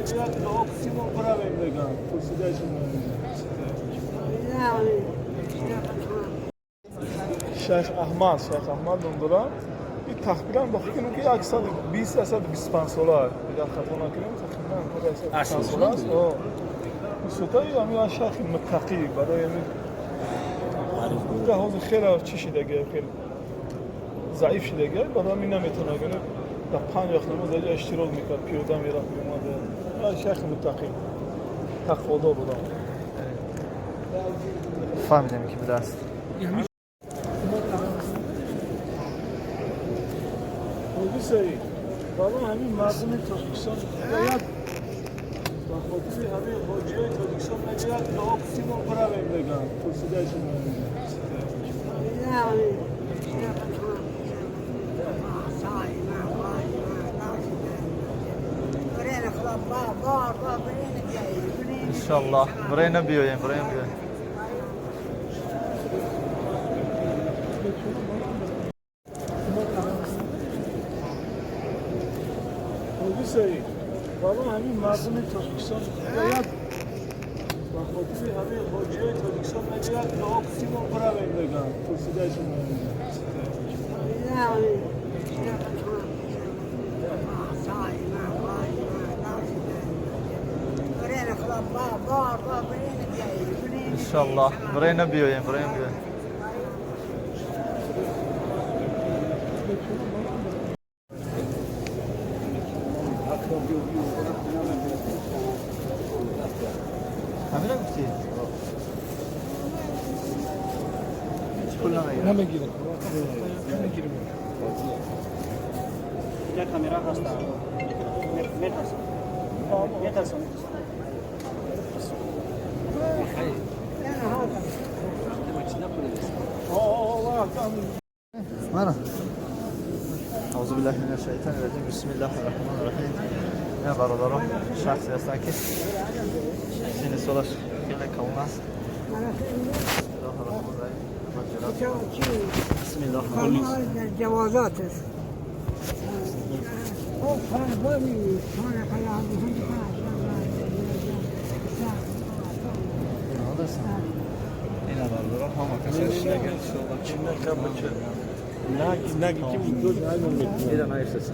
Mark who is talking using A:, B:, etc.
A: Мегӯяд, дуо кунем, биравем, мегӯям, пурсидаашон. Шайх Аҳмад, Шайх Аҳмад ном дорам. И тахминан ба фикр, ки 120, 125 сола, агар хато накунем, тахминан 125 сола аст. Бисёртаи ҳамин шайхи муттақӣ барои ҳамин ҳозир хеле чӣ шидаги, хеле заиф шидаги, барои ҳамин наметавонад. Дар панҷ вақт намоз аҷа иштирок мекард, пиёда мерафт, меомад. Шайхи муттақӣ, тақводор будам.
B: Фаҳмидем, ки будааст.
A: Ҳоҷи Саид, барои ҳамин мардуми Тоҷикистон мегӯяд, ба хотири ҳамин ҳоҷиёи Тоҷикистон мегӯяд, дуо кунем, биравем, мегӯям, пурсидаашон.
B: Иншаллоҳ, бирена биёем, бирена биёем.
A: Ҳоҷи Саид, барои ҳамин мардуми Тоҷикистон мегӯяд, ба хотири ҳамин ҳоҷиёи Тоҷикистон мегӯяд, дуо кунем, биравем, мегӯям, пурсидаашон.
B: Иншаллоҳ, бирена биёем, бирена биёем. Ҳамина гуфтӣ, ҳеҷ пул намегирад.
A: Намегирам, намегирам.
C: Як камера ҳаст, метарсам, метарсам.
B: Мана, أعوذ بالله من الشيطان الرجيم، بسم الله الرحمن الرحيم. Ина, бародарон, шахсе ҳастанд, ки синни солаш хеле калон аст. بسم الله.
D: جوازات است. او فرمانی.
B: Ина, бародарон, ҳама касе
A: Наги ки
B: ира наифтаст.